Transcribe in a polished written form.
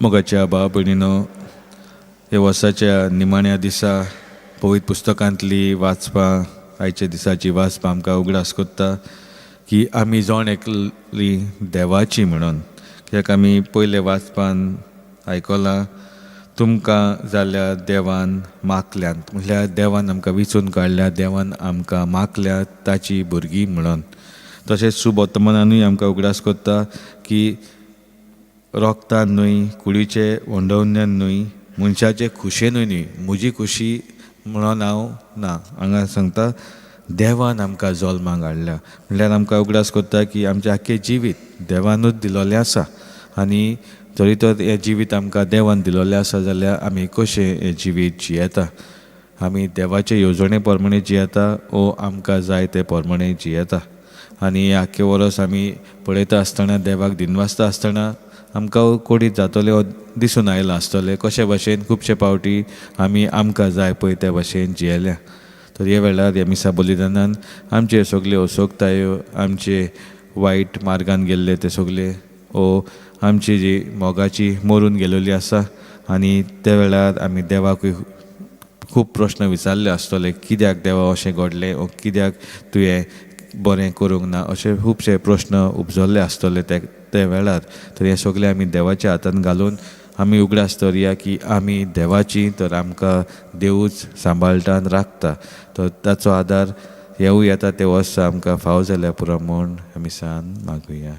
मोगाच्या भाव भयणीनो, ह्या वर्साच्या निमाण्या दिसा पवित्र पुस्तकांतली वाचपां, आयच्या दिसाची वाचपां आमकां उगडास कोत्ता की आमी जण एकली देवाची म्हणून. कित्याक आमी पयले वाचपान आयकलां, तुमकां जाल्यार देवान मागल्यांत, म्हळ्यार देवान आमकां विचून काडल्या, देवान आमकां मागल्या ताची भुरगीं म्हणून. तशेंच शुभवर्तमानानूय आमकां उगडास कोत्ता की रोगतान न्हय, कुडीचे वंडवण्यान न्हय, मनशाचे खुशेनूय न्हय, म्हजी खुशी म्हणून हांव ना, हांगा सांगता देवान आमकां जल्माक हाडल्या. म्हणल्यार आमकां उगडास कोत्ता की आमचें आख्खें जिवीत देवानूच दिलोलें आसा आनी जरी तर हें जिवीत आमकां देवान दिलोलें आसा जाल्यार आमी कशें हें जिवीत जियेता? आमी देवाचे येवजणे प्रमाणे जियेता ओ आमकां जाय ते प्रमाणे जियेता? आनी हें आख्खें वर्स आमी पळयता आसतना, देवाक दिनवासता आसतना आमकां कोडीत जातलें वो दिसून आयलां आसतलें कशे भशेन खुबशे पावटी आमी आमकां जाय पळय त्या भशेन जियेल्या. तर ह्या वेळार ह्या मिसा बलिदानान आमचे सगल्यो असोगतायो, आमचे वायट मार्गान गेल्ले ते सगले ओ आमची जी मोगाची मरून गेलेली आसा आनी त्या वेळार आमी देवाकूय खूब प्रश्न विचारले आसतले, कित्याक देवा अशें घडलें ओ कित्याक तुवें बरें करूंक ना, अशे खुबशे प्रश्न उपजल्ले आसतले ते ते वेळार. तर हें सगळें आमी देवाच्या हातान घालून आमी उगडास दवरया की आमी देवाची, तर आमकां देवूच सांबाळटा आनी राखता. तर ताचो आदार येवूं येता ते वर्सा आमकां फावो जाल्यार पुरो म्हूण आमी सान मागुया.